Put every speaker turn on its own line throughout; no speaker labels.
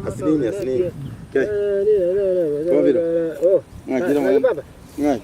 Asinini, asinini. Kei. Kobiro. Ng'aki ere mono. Ng'aki.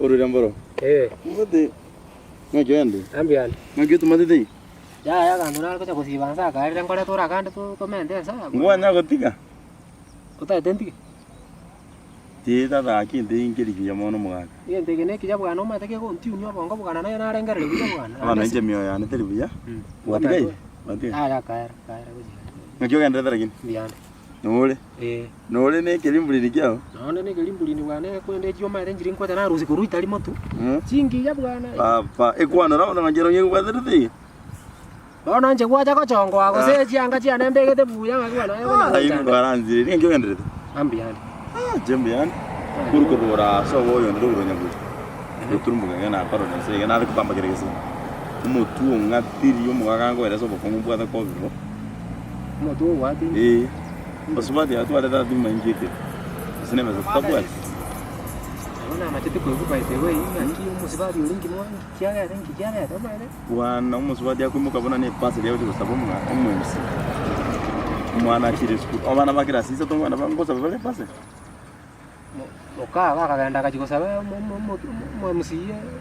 Orure mboro. Obote. Ng'aki oende. Ng'aki otomatete iga.
Yaya aganto nare gocha gosiba nse akarire nkorete ore akande to- tomente ense aya.
Ngwanya gotiga.
Otagete ntige?
Tee tata gaki ente eye nkeri kiya mono omogaka.
Egento eke nekiya bwana omanyete kegontiunia obongo bwana naye narengereria buya bwana.
Abana inche emioyo yane teri buya. Gwatiga iga? Gwatiga?
Yaya kaera kaera gochia.
Naki ogenderete lakini?
Mbuya ande.
Nore?
Eh.
Nore na ekerimburini kiao?
Nonde na ekerimburini bwana ekwende echio omanyete nchiri nkocha narusia korwa itari motwe. Chingiya bwana.
Papa, ekwanora bono ng'aki ero ng'ekobwaterete iga?
Bono inche gwacha gochongoa gose chianga chiane mbegete buya ng'aki bono aye konya
Aye
gonchanda.
kwaransirie, ninki ogenderete?
Ah, mbuya ande.
Ah, inche mbuya ande. Korwa korora ase obo oyonde rogoro nyaguri. Goturumboka iga nakorora inse iga nare kobamba kere gese. Omotwe ong'atirie omogaka nkoeresa obokong'u mbwate kobirwa.
Omotwe ogwatirie?
Ee. Basubati aba twarete ase maingi ekero. Gose nebesa totabwati.
Nabo namachete koigwa by the way ng'aki omosubati oria inki mwa inki kiagete inki kiabete omanyete.
Bwana omosubati akoimoka buna ne epasari agochia gosaba omwa omwemsi. Omwana achire esukuru, abana ba class isato abana ba ngosaba bare epasari.
Mo- Mokago akagenda agachia gosaba omo- omo- omo- omwemsi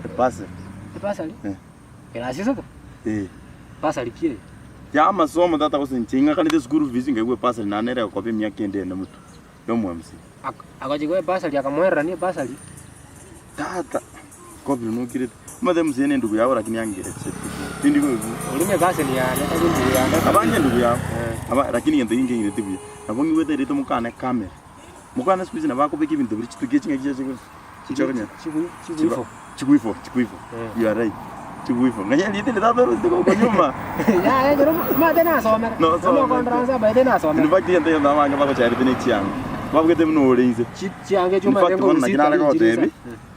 Epasari.
epasari
Eh.
class isato?
Eh.
Basari ki eye?
Ya amasomo tata gose inche ing'akanete eschool fees nkaigwa ebasari naende nere gokoba emiaka ende ene motwe ya omwemsi.
Ak- Agochia koa ebasari akamoererania ebasari.
Tata, kobiro nokirete. Omanyete mzee ne endugu yao lakini angerete tindi koigwa.
Oria ne cousin yane tari endugu yane.
Abange endugu yao.
Eh.
Aba lakini egento inche ng'irete buya. Nabo ng'igwete erieta mokane camera. Mokane siku hizi nabo akobeka ebinto biria chitukia ching'aki chia chigo chichokonya.
Chigu chiguifo.
Chiguifo, chiguifo.
Eh.
You are right. Chiguifo. Ng'anya erieta eri tata orosete korwa nyuma.
Yaya ekero omanyete nasomete.
Nosomete.
Omokondoransa abaete nasomete.
In fact egento egento abange bagochaerete ne chianga. Babugete buna ore inse.
Chianga echio
In
omanyete
fact bono naki
nkorusia
nare
tari nchire
gogotebi,
inse.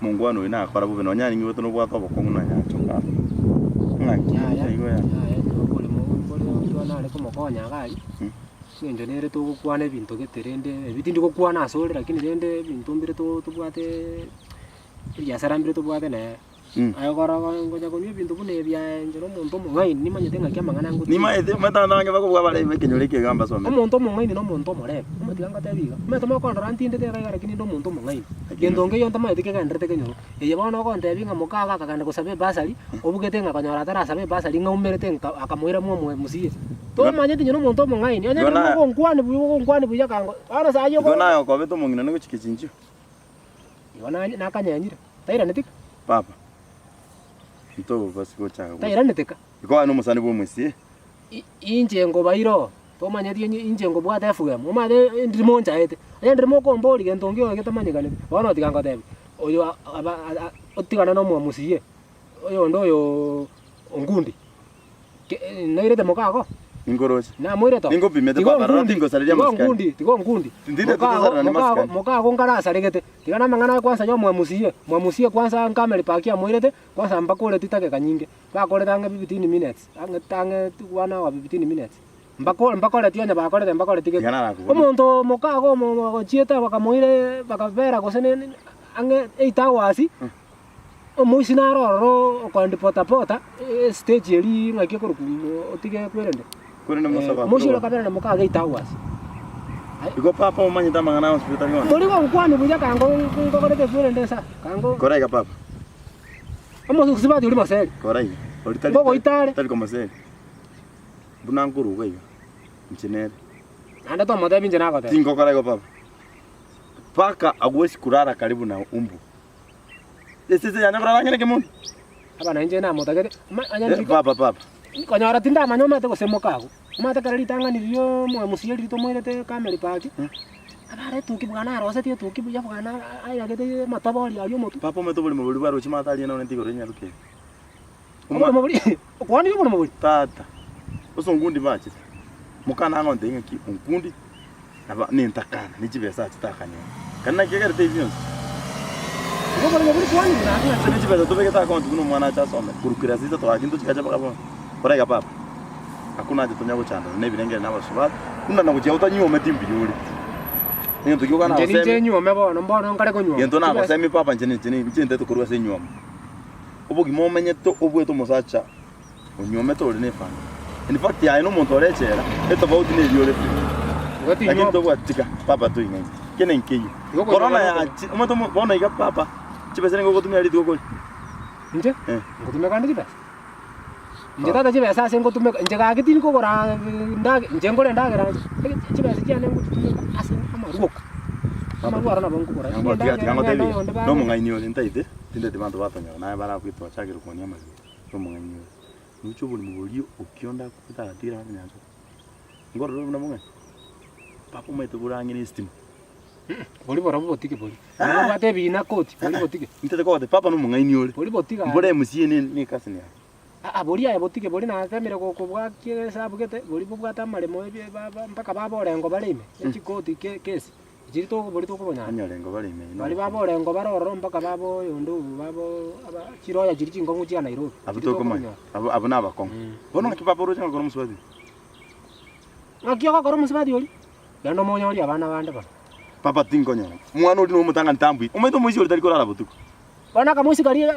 mongwana oyo nakora bobe nonya ning'igwete nobwate obokong'u nonya achoka aro. Ng'aki
Yaya,
igo ya.
yaya oboremo mbore intwe nare komokonya iga aria, ase eng'encho nere togokwana ebinto gete rende ebi tindi gokwana asore lakini rende ebinto mbire to tobwateeee ebiasara mbire tobwate nere. Aye korora ngocha konywa ebinto buna ebi aye inche na omonto omong'aini nimanyete ng'aki amang'ana ngotiga.
Nimaete, omanyete abanto abange bakobua abaremi b'ekenyoro eke iga mbasomete.
Omonto omong'aini na omonto omorembe, omotiga ngotebi iga, omanyete mokondora ntindete iga iga lakini inde omonto omong'aini. Gento nkeiyo ntomaeti kegenderete kenyoro, eye bono ogontebia ng'a moka iga akagenda gosaba ebasari, obugete ng'a konyora atarasaba ebasari ng'a aumerete nka akamoira mwa omo MCA. Tomanyeti inche na omonto omong'aini, onye
Igo
ekero
naye-
mogonkwani buya ogonkwani buya kango bono saa eywo
Igo naye okobete omong'ina one gochia kechinchio.
Igo nanye nakanyenyire. Tairaneti ka?
Papa, ntobasi gochaka gocha.
Tairaneti ka?
Igo aye nomosani bw'omosie.
I- Inche nkobaira oo, tomanyeti onye inche nkobwate FM, omanyete ndirimo nchaete, onye ndirimo okomboria gento nkio getamanyekaneti, bono tiga ngotebie, oyo a- aba a- otigane na omwamusie, oyonde oyooo Onkundi. Nairete mokago?
Ninkoroche.
Namoirete oo.
Ninkopimete
Tiga
papa, rora
onkundi,
tingosareria
tiga
amasikani.
onkundi, tiga onkundi.
Tindire
Mokago,
titosarerani
mokago,
masikani.
mokago nkarasaregete. Tiga namang'ana aye kwanza ya omwamusie. Mwamusie kwanza nkameri park amoirete, kwanza mbakoreti dakika nyinge. Bakorete ang'e 15 minutes, ang'e ang'e one hour 15 minutes. Mbako mbakoreti onye bakorete mbakoreti geke.
Tiga narakobori.
Omonto mokago omo ochiete bakamoira bakabera gose ne ang'e 8 hours. Omoisia naro ororo okoendi pota pota, estage eria ng'aki ekorokwa otige kwerende.
Korende mosaba
Omoisia oria
korwa.
akabera na moka iga 8 hours. Aye.
Igo papa omanyete amang'ana onsi pi otari gona.
Mori gonkwania buya kango nkokorete kwerende nsa, kango.
Kora iga papa.
Omosubati oria moseri.
Kora iga. Ori tari
Ngogoita are.
tari komoseri. Buna nkoruga iga, inche nere.
Naende tomotebia inche nagotebia.
Tingokora igo papa. Paka hawezi kulala karibu na umbu. Esese yane korara ang'e nekemono.
Aba nainche namotagete, ama onye
Eh,
ndiko
Papa, papa.
konyora tindamanya omanyete gose mokago. Omanyete ekero ritang'ani riria omomusia riria tomoirete Camel Park, abare etuki bwana arosetie etuki buya bwana airagete amatobori aria omotwe.
Papa omanyete oborimo boria bwarochie mato aria nonye ntigoro enyaroke eye.
Oborimo boria okwanire oborimo boria?
Tata, ase onkundi bachete, mokana agontebia ng'aki onkundi naba nentakana ne chibesa achete akanyora. Kare naki egerete ebi bionsi?
Igo oborimo boria kwanire naki
Ase ne chibesa tobegete account buna omwana ache asome, korwa class isato gaki ntochikache mpaka bono. Kora iga papa, hakuna haja tonya gochandana na ebirengeri na abasubati, buna na gochia otanyuometi mbuya ore. Egento ki okana
Inche ninche
gosemi.
nyuome bono, mbono nkare konyuoma.
Gento nagosemi papa inche ninche ninche ntete korwa ase enyuomo. Obogima omenyete obuete omosacha onyuomete ore na efamiri. In fact aye na omonto ore echela etofauti na eria ore free.
Igo
Lakini
tinyuoma.
tobwati tiga papa toing'aini. Kende nkeiyo.
Igo konyuoma
Corona
nokonyuoma.
yachi omanyete omo bono iga papa chibesa nigo ogotumia rituko kori.
Inche?
Eh.
Ngotumeka ande chibesa? Inche tata chibesa ase ngotumeka, inche gaki tinkogora ndage inche nkore endagera inche, chibesa chiane ngochitumeka ase amarwa oka. Amarwa aro nabo nkogora,
Tiga
lakini
tiga tiga
endagera
ngotebi
ng'ende oyonde
iga,
bare.
nomong'aini ore ntaete, tinteti banto batonyora naye barabwete bachakire koonia amarwa, nomong'aini ore. Noche oborimo boria okionda akwete agatira ase nyancha. Nkorora ore buna mong'aini? Papa omanyete bore ang'e na estima.
Boria borobwo botige boria. Nabo obwate ebiina koti, boria botige.
Ntete kogotebia papa nomong'aini ore.
Boria botige aye.
Mbore MCA ne ne ecousin yaye.
Aa boria aye botige boria natemire gokobwakia esabu gete, boria bobwate amaremo ebie ba ba mpaka baba orengo bare ime, echikoti ke kesi, chiri toko boria tokobonyara.
Onye orengo bare ime
Baria baba orengo bare ororo mpaka baba oyonde obo baba aba chiroya chiria chinkong'u chia Nairobi,
Abwo
chiria
tokomanya,
tokobonyora.
abwo abwo nabakong'u. Bono ng'aki papa oroche ng'a kore omosubati?
Ng'aki ogokora omosubati oria? Naende omonyorie abana bande bono.
Papa tinkonyora. Omwana oria nomotang'ani tambui. Omanyete omoisia oria tari korara botuko.
Bono akamoisia karia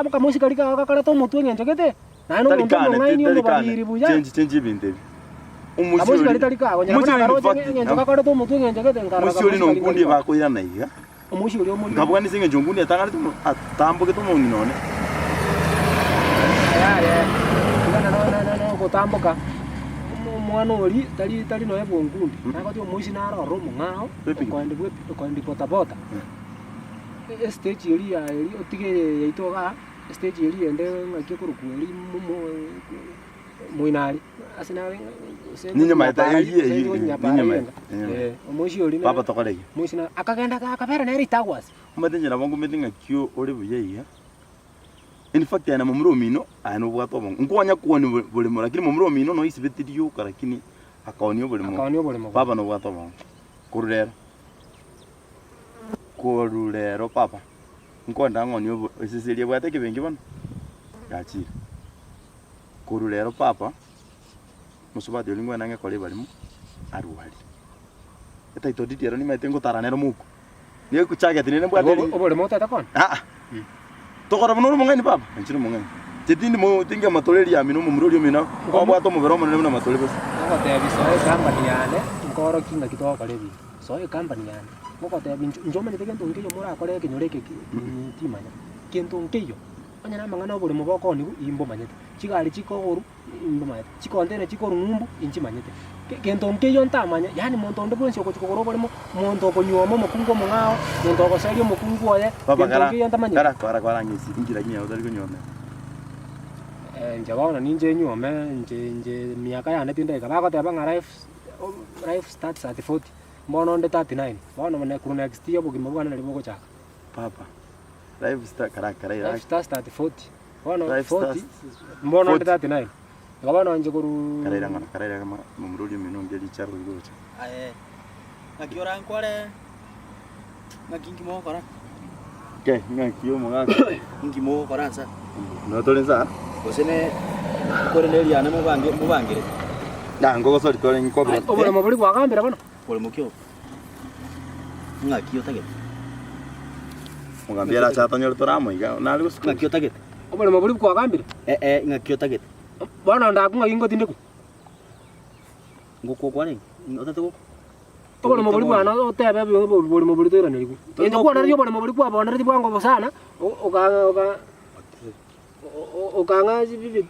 akamoisia karia kago gakorete omotwe eng'encho gete, naende
Tari
omonto
kane,
omong'aini
tari kane.
omobariri buya.
Change change ebinto ebi. Omoisia
Kamoisia karia
oria.
tari kago, nyora
Omoisia
buna
oria in
akaroche
fact,
eng'encho gakorete omotwe eng'encho gete, nkarora
omoisia oria
kamoisia karia
nonkundi
tari kago.
bakoirana iga.
Omoisia oria omoriri.
Nkabwanisa eng'encho nkunde etang'anete omo atambogete omong'ina one.
Yaya, iga na no- no- no ogotamboka, omo- omwana oria tari tari nonya bwa onkundi, nagotebi omoisia naro ororo omong'ao,
Bw'epikipiki.
okoendi bwe okoendi bodaboda, e- estage eria ya eria otige eye yaito igaa, estage eria ende ng'aki ekorokwa eria mo- mo moino aria, ase nare gose
Ninyamaete
Nyapara
eyio
gose
eyio,
Nyapara
ninyamaete,
yenga.
ninyamaete.
Eh, omoisia oria
Papa tokore iga.
omoisia nare akagenda akabera nere ritagwasi.
Omanyete inche nabo ngomete ng'aki ore buya iga, in fact aye na momura omino, aye nobwate obongo, nkonya kwonia obo boremo lakini momura omino noisibeti rioka lakini akaonia oboremo,
Akaonia oboremo
papa nobwate obongo, korwa rero, korwa rero papa, nkoenda ng'onie obo esese eria ebwate ekebenki bono, yachire. Korwa rero papa, mosubati oria ngwena ng'ekore ebarimo, arwari. Etitle deed ero nimaete ngotara nero mouko. Nigo ekochagete nere mbwate
Obo-
ri-
Oboremo otete kona?
Aa. Tokora buna ore omong'aini papa, inche nomong'aini. Inche tindi mo tinge amatore riamino omomura oria omino, obwate omobere omonene buna amatore bosa.
Ngogotebi soa ecompany yane, nkoorokie ng'aki togokora ebinto. Soa ecompany yane, ngogotebi inche inche omanyete gento nkeiyo morakore ekenyoro eke ki timanya. Gento nkeiyo, onye na amang'ana oboremo bokoonigwa, imbomanyete, chigari chikogorwa. Mbomanyete, chicontainer chikorwa ng'umbu inchimanyete, gento nkeiyo ntamanye, yaani monto onde bwensi ogochia kogora oboremo, monto okonyuoma omokungu omong'ao, monto ogoseria omokungu oye,
Papa
gento
kara
nkeiyo ntamanyete.
kara kara kwarang'isi inki lakini aye otari konyuomera.
Inche bono ninche nyuome inche inche miaka yane tindaika, bagoteba ng'a life life starts at 40, mbono onde 39, bono korwa next year obogima bwane nari bogochaka.
Papa, life star kara kara
Life starts at 40. Bono
Life
40
starts
mbono onde
40.
39. Igo bono inche korwa
Karaira ng'ora karaira ng'ora momura oria omino onge richaro rigocha.
Aye, ng'aki orankore? Ng'aki inki mogokora?
Ke ng'aki omogaka
Inki mogokora nsa?
no tore nsa
Gose ne nkore ne eriane mobange mobangere?
na ngogosori tore nkobira
oboremo boria bwagambire bono.
Boremo ki obo? Ng'aki otagete?
Omogambi arache atonyore tore amo iga nare gosukuma.
Ng'aki otagete?
Oboremo boria kwagambire?
Eh eh, ng'aki otagete?
Bono ndakwe ng'aki ngotindekwa?
Ngokwa kwarenge? Otagete gokwa?
Oboremo boria bwane otebe obe oboremo boria toiranerigwe. Inche kwanareria oboremo boria kwaboneretie bwango bo sana, okang'a oka okang'a chibibi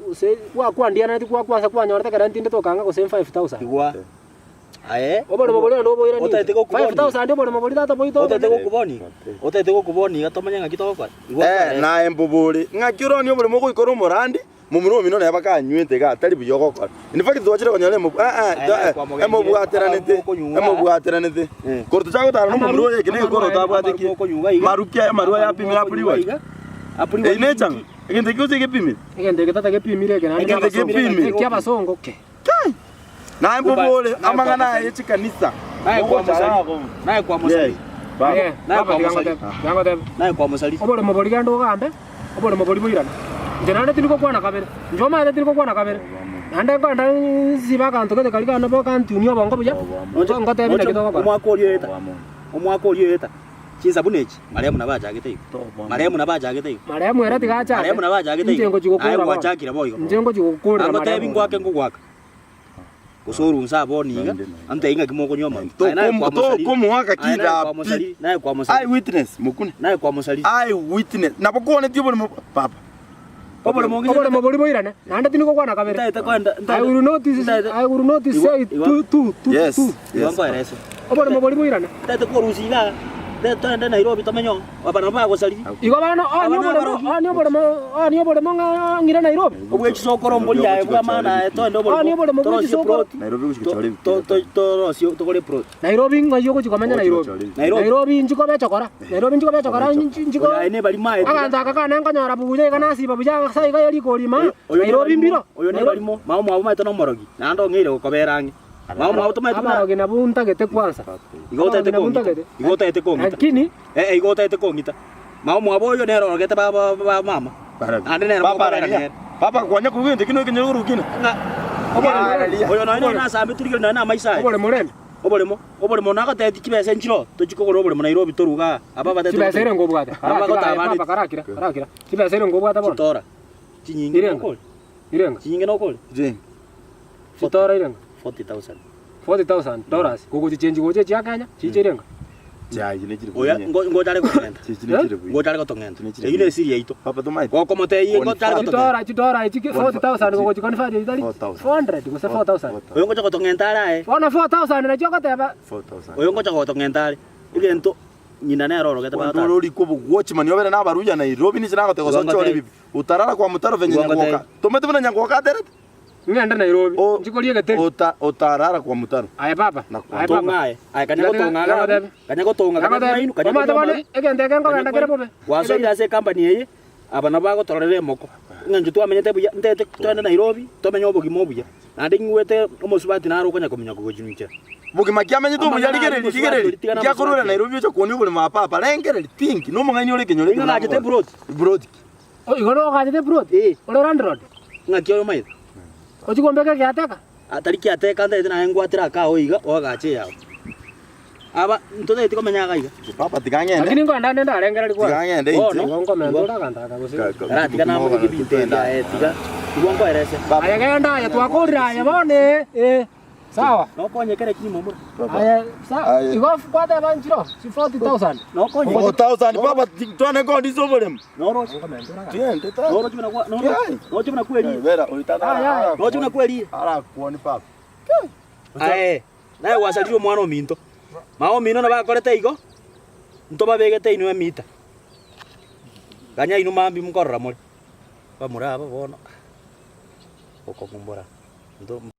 gose gwakwandiananetie gwakwansa kwanyorete ekero ntindete okang'a gose 5000.
Igwa. Aye.
Oboremo boria naende oboiranie
Otagete
inche.
gokoboni.
5000 oboremo boria tata boito
Otagete
obonene.
gokoboni. Otagete gokoboni iga tomanye ng'aki togokora. Igwa
Eh,
kwarete.
naye mbobore, ng'aki oroonie oboremo ogoikora omorandi, momura omino nere bakanywete iga tari buya ogokora. In fact twachire konyora emo eh eh
Aye,
to- eh,
kwamogengire,
emobwateranete,
amarwa okonyuga.
emobwateranete.
Eh.
Korwa tochake gotara na omomura oyo eke na egekoro otabwate ki.
Amarwa okonyuga iga.
Maru ki amarwa ayapimire
Amarwa okonyuga
apurigwe.
iga, apurigwe
Eyio nechang'a, egento ekio gose egepimire.
Egento eke tata gepimire eke naende
Egento
kiabasongo.
gepimire.
Ekiabasongo ke.
Kai! Naye mbobore
Naye
amang'ana
kwa
aye chikanisa.
Naye kwa mosari. Naye kwa mosari.
Aye,
Naye
baba
kwa
tiga
mosari.
ngotebe, tiga ngotebe.
Naye kwa mosari.
Oboremo boria genda ogambe, oboremo boria boirane. Inche naende tindi gokwana kabere, inche omanyete tindi gokwana kabere, naende nkoenda nsibe aganto gete karia kane bo gantunia obongo buya,
Noche-
ngotebi
noche
naki togokora.
Omwaka oria oeta, omwaka oria oeta, chinsa buna echi, marehemu nabo achagete igo. Marehemu nabo achagete igo.
Marehemu ere tiga achake,
Marehemu nabo achagete
inche
igo.
ngochi gokora
Aye
bono.
gwachakire boigo.
Inche ngochi gokorera
Angotebi
marehemu.
ngoake ngogoaka. Gose orunse abwo bono iga, antebi ng'aki mokonywa amarwa. Aye naye kwamosariri.
Tokomoaka
Aye naye
kida pi.
kwamosariri, naye kwamosariri.
Eye witness mokune.
Naye kwamosariri.
Eye witness. Nabo kwaneti oboremo papa.
Oboremo ng'ise
Oboremo boria boirane, naende tindi gokwana kabere.
Ntaete koenda,
I will not,
ntaete-
I will not say
Igo-
two, two, two,
Yes.
two.
Igo
Yes.
nkoerese.
Oboremo boria boirane.
Ntaete korusia igaa, ntaete toende Nairobi tomenye oo, aba nabo bagosariri.
Igo bono onye
Aba
oboremo,
nabarogi.
onye oboremo, onye oboremo ng'a ng'ire Nairobi.
Obwe chisokoro mbori aye bwa maana aye toende
Onye
oboremo,
oboremo bwe
torosie
chisokoro.
plot,
Nairobi gochia
to-
gochora
to-
ebipira.
to- torosie togore plot.
Nairobi ng'ai ogochia komenya
Ogochia
Nairobi?
gochora ebipira.
Nairobi.
Nairobi inchi kobe echokora. Nairobi inchi kobe echokora nchi ko
Oyo aye nebarimo aye.
Abanto aka kane nkonyora buya iga nasiba buya ase iga eriko rima.
Oyo
Nairobi
nebarimo,
mbiro.
oyo nebarimo, mama omwabo omanyete nomorogi, naende ong'eire gokobera ang'e. Mama omwabo tomaete buna
Abarogi nabwo ntagete kwansa.
igo otagete
Abarogi nabwo
kong'ita.
ntagete.
Igo otagete kong'ita.
Lakini
Eh, eh, igo otagete kong'ita. Mama omwabo oyo nere orogete ba ba ba mama. Naende nere
Papa
mokobera
araria.
nere.
Papa kwanya koigwa egento ekio nokenyore korwa kina.
Ng'a oboremo
Araria.
oyo nonya nonya nasambe turigere nonya na amaiso aye.
oboremo rende.
Oboremo, oboremo nagotebi chibesa nchiroo, tochie kogora oboremo Nairobi torwe igaa. Aba batete
Chibesa ere ngobwate.
Aba
Karakira aye
bagotabaneti.
papa karakira karakira. Chibesa ere ngobwate bono.
Chitora. Chinyinge
Irenga.
nokore.
Irenga.
Chinyinge nokore.
Jane.
Chitora irenga.
40,000.
40,000 dollars gogochichenji gocha echia Kenya chiche irenga.
Chiaye ne chiri
Oya
buya.
ngo ngochare gotong'enta.
Chichi ne chiri buya.
Ngochare gotong'enta.
Chine chiri
Eyio
buya.
ne esiri yaito.
Papa tomaete.
Gokomotebia ngochare gotong'enta.
Chitora chitora echi 40,000 gogochi convert chitari
4,000.
400 gose 4,000.
Oyo ngocha gotong'enta are aye.
Bono 4,000 nachio ogoteba
4,000.
Oyo ngocha gotong'enta are. Egento ng'ina nere orogete
Kwani
baba tata.
orori kobo watchman obere na abaruya Nairobi niche nagoteba
Igo
gose ochore
ngotebie.
bibi. Utarara kwa mutaro venye
Igo ngotebie.
Nyagwoka. Tomete buna Nyagwoka aterete.
Ng'ende Nairobi,
O-
nchikorie egeteri.
Ota otarara kwa mutaro.
Aye papa,
Na kwa-
aye papa.
Tong'a aye. Aye kanya
Tiga-
gotong'a
tiga
iga
ngotebi.
Kanya gotong'a kanya
Ngotebi.
maino, kanya
Omanyete
konywa
bono
amaru.
egento eke nkogenda kere bobe.
Gwasoire ase ecompany eye, aba nabo bagotororera emoko. Ng'a intwe twamenyete buya, ntete toende Nairobi, tomenye obogima obuya. Naende ing'wete omosubati naro okonya kominyoka gochia inche.
Bogima ki amenyete obuya
Amang'ana
rigereria
aria
rigereria.
mosubati tigana
Ngiakorwera
mosubati.
Nairobi ocha kwonia oboremo aa papa rengereria think nomong'aini ore ekenyoro ekio
Ing'o nachete
nagokora.
plot?
Plot ki?
Oh, igo nogachete plot?
Eh.
Ore landlord?
Ng'aki oyo omaete?
Ochie kombeka egeateka?
Atari kiateka ntaete naye ngwatire akao iga oagache eyao. Aba ntotageti komenya iga iga.
Papa tiga ng'ende.
Lakini nkoenda nde ndarengereria
Tiga
kwanza.
ng'ende inche.
Bono.
Igo nkomenta ore aganto aka gose.
Ka- ka-
Ara tiga namobeke ebinto ebi aye tiga igo nkoerese.
Papa.
Aye genda aye twakorire aye bono eh, eh. Sawa.
Nokonye kere kimo momura.
Papa.
Aye sawa.
Aye.
Igo kwateba nchiro chi 40,000.
Nokonye.
4,000 papa twane kondisa oboremo.
Noroche.
Nkomenta ore aganto.
Tiende ta.
Noroche buna kwa noroche.
Kiai.
Noroche buna kweri.
Vera oitata.
Aye, aye.
Noroche buna kweri.
Arakuoni papa.
Aye. Naye gwasarire omwana ominto. Mama omino nabo akorete igo, ntobabegete inwe emita. Ganya inwe mambia nkorora more. Bamura aba bono, okogumbora. Nto.